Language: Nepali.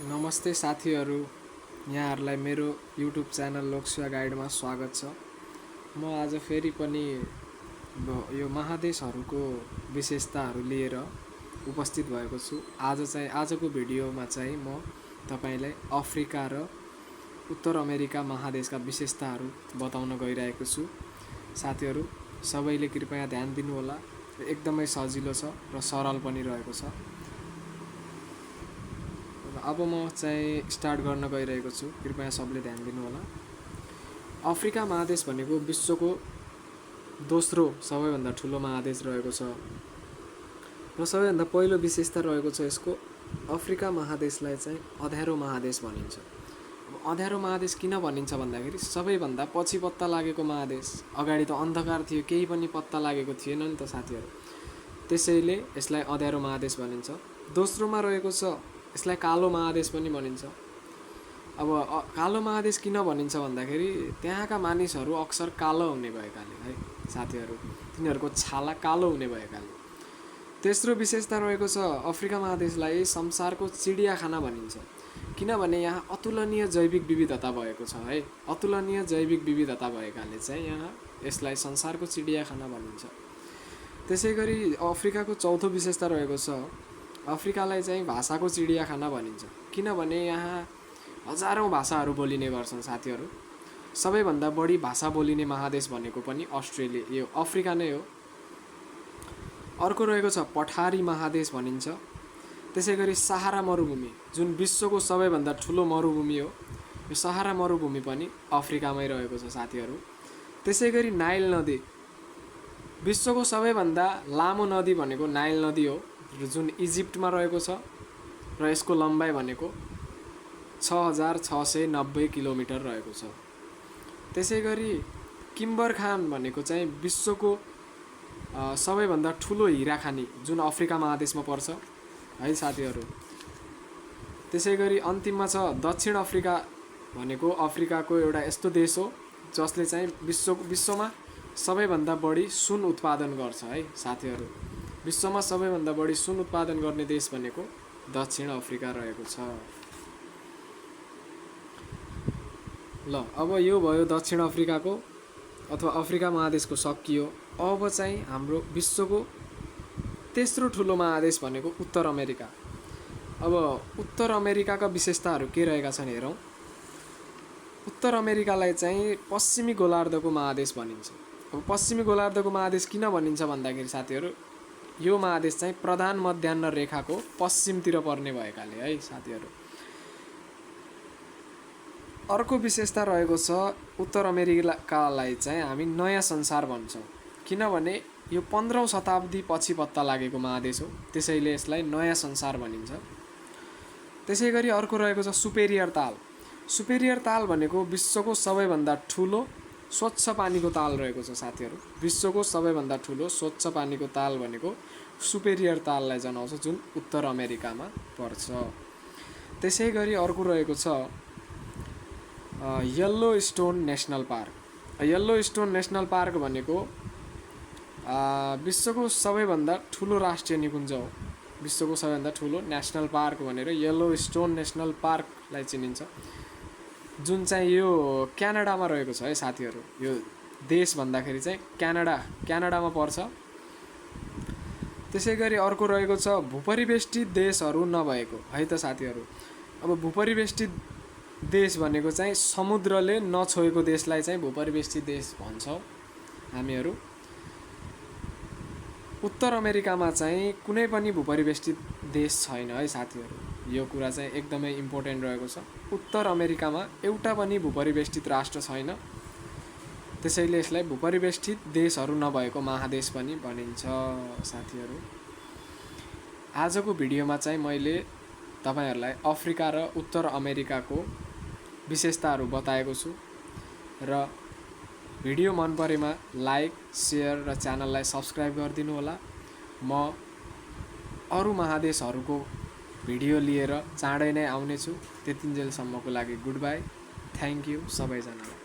नमस्ते साथीहरू, यहाँहरूलाई मेरो युट्युब च्यानल लोकसेवा गाइडमा स्वागत छ। म आज फेरि पनि यो महादेशहरूको विशेषताहरू लिएर उपस्थित भएको छु। आजको भिडियोमा चाहिँ म तपाईलाई अफ्रिका र उत्तर अमेरिका महादेशका विशेषताहरू बताउन गइरहेको छु। साथीहरू सबैले कृपया ध्यान दिनुहोला, एकदमै सजिलो छ र सरल पनि रहेको छ। अब म चाहिँ स्टार्ट गर्न गइरहेको छु, कृपया सबले ध्यान दिनुहोला। अफ्रिका महादेश भनेको विश्वको दोस्रो सबैभन्दा ठुलो महादेश रहेको छ र सबैभन्दा पहिलो विशेषता रहेको छ यसको। अफ्रिका महादेशलाई चाहिँ अँध्यारो महादेश भनिन्छ। अँध्यारो महादेश किन भनिन्छ भन्दाखेरि सबैभन्दा पछि पत्ता लागेको महादेश। अगाडि त अन्धकार थियो, केही पनि पत्ता लागेको थिएन नि त साथीहरू, त्यसैले यसलाई अँध्यारो महादेश भनिन्छ। दोस्रोमा रहेको छ यसलाई कालो महादेश पनि भनिन्छ। अब कालो महादेश किन भनिन्छ भन्दाखेरि त्यहाँका मानिसहरू अक्सर कालो हुने भएकाले है साथीहरू, तिनीहरूको छाला कालो हुने भएकाले। तेस्रो विशेषता रहेको छ अफ्रिका महादेशलाई संसारको चिडियाखाना भनिन्छ, किनभने यहाँ अतुलनीय जैविक विविधता भएको छ है। अतुलनीय जैविक विविधता भएकाले चाहिँ यहाँ यसलाई संसारको चिडियाखाना भनिन्छ। त्यसैगरी अफ्रिकाको चौथो विशेषता रहेको छ अफ्रिकालाई चाहिँ भाषाको चिडियाखाना भनिन्छ, किनभने यहाँ हजारौं भाषाहरू बोलिने गर्छन् साथीहरू। सबैभन्दा बढी भाषा बोलिने महादेश भनेको पनि यो अफ्रिका नै हो। अर्को रहेको छ पठारी महादेश भनिन्छ। त्यसैगरी सहारा मरुभूमि जुन विश्वको सबैभन्दा ठुलो मरुभूमि हो, यो सहारा मरुभूमि पनि अफ्रिकामै रहेको छ साथीहरू। त्यसैगरी नाइल नदी, विश्वको सबैभन्दा लामो नदी भनेको नाइल नदी हो, जुन इजिप्टमा रहेको छ र यसको लम्बाइ भनेको 6690 किलोमिटर रहेको छ। त्यसैगरी किम्बरखान भनेको चाहिँ विश्वको सबैभन्दा ठुलो हिरा खानी जुन अफ्रिका महादेशमा पर्छ है साथीहरू। त्यसैगरी अन्तिममा छ दक्षिण अफ्रिका भनेको अफ्रिकाको एउटा यस्तो देश हो जसले चाहिँ विश्वमा सबैभन्दा बढी सुन उत्पादन गर्छ है साथीहरू। विश्वमा सबैभन्दा बढी सुन उत्पादन गर्ने देश भनेको दक्षिण अफ्रिका रहेको छ। ल अब यो भयो दक्षिण अफ्रिकाको अथवा अफ्रिका महादेशको सकियो। अब चाहिँ हाम्रो विश्वको तेस्रो ठुलो महादेश भनेको उत्तर अमेरिका। अब उत्तर अमेरिकाका विशेषताहरू के रहेका छन् हेरौँ। उत्तर अमेरिकालाई चाहिँ पश्चिमी गोलार्धको महादेश भनिन्छ। अब पश्चिमी गोलार्धको महादेश किन भनिन्छ भन्दाखेरि साथीहरू यो महादेश चाहिँ प्रधान मध्याह्न रेखाको पश्चिमतिर पर्ने भएकाले है साथीहरू। अर्को विशेषता रहेको छ उत्तर अमेरिकालाई चाहिँ हामी नयाँ संसार भन्छौँ, किनभने यो 15औं शताब्दी पछि पत्ता लागेको महादेश हो, त्यसैले यसलाई नयाँ संसार भनिन्छ। त्यसैगरी अर्को रहेको छ सुपेरियर ताल। सुपेरियर ताल भनेको विश्वको सबैभन्दा ठुलो स्वच्छ पानीको ताल रहेको छ साथीहरू। विश्वको सबैभन्दा ठुलो स्वच्छ पानीको ताल भनेको सुपेरियर ताललाई जनाउँछ, जुन उत्तर अमेरिकामा पर्छ। त्यसैगरी अर्को रहेको छ yellow stone national park. Yellow stone national park भनेको विश्वको सबैभन्दा ठुलो राष्ट्रिय निकुञ्ज हो। विश्वको सबैभन्दा ठुलो नेसनल पार्क भनेर येल्लो स्टोन नेसनल पार्कलाई चिनिन्छ, जुन चाहिँ यो क्यानाडामा रहेको छ है साथीहरू। यो देश भन्दाखेरि चाहिँ क्यानाडामा पर्छ। त्यसैगरी अर्को रहेको छ भूपरिवेष्टित देशहरू नभएको है त साथीहरू। अब भूपरिवेष्टित देश भनेको चाहिँ समुद्रले नछोएको देशलाई चाहिँ भूपरिवेष्टित देश भन्छौँ हामीहरू। उत्तर अमेरिकामा चाहिँ कुनै पनि भूपरिवेष्टित देश छैन है साथीहरू। यो कुरा चाहिँ एकदमै इम्पोर्टेन्ट रहेको छ। उत्तर अमेरिकामा एउटा पनि भूपरिवेष्टित राष्ट्र छैन, त्यसैले यसलाई भूपरिवेष्टित देशहरू नभएको महादेश पनि भनिन्छ साथीहरू। आजको भिडियोमा चाहिँ मैले तपाईहरुलाई अफ्रिका र उत्तर अमेरिकाको विशेषताहरू बताएको छु र भिडियो मन परेमा लाइक, शेयर र च्यानललाई सब्स्क्राइब गरिदिनु होला। म अरु महादेशहरूको भिडियो लिएर चाँडै नै आउने छु। त्यतिन्जेलसम्मको लागि गुड बाई, थ्यांक यू सबैजनालाई।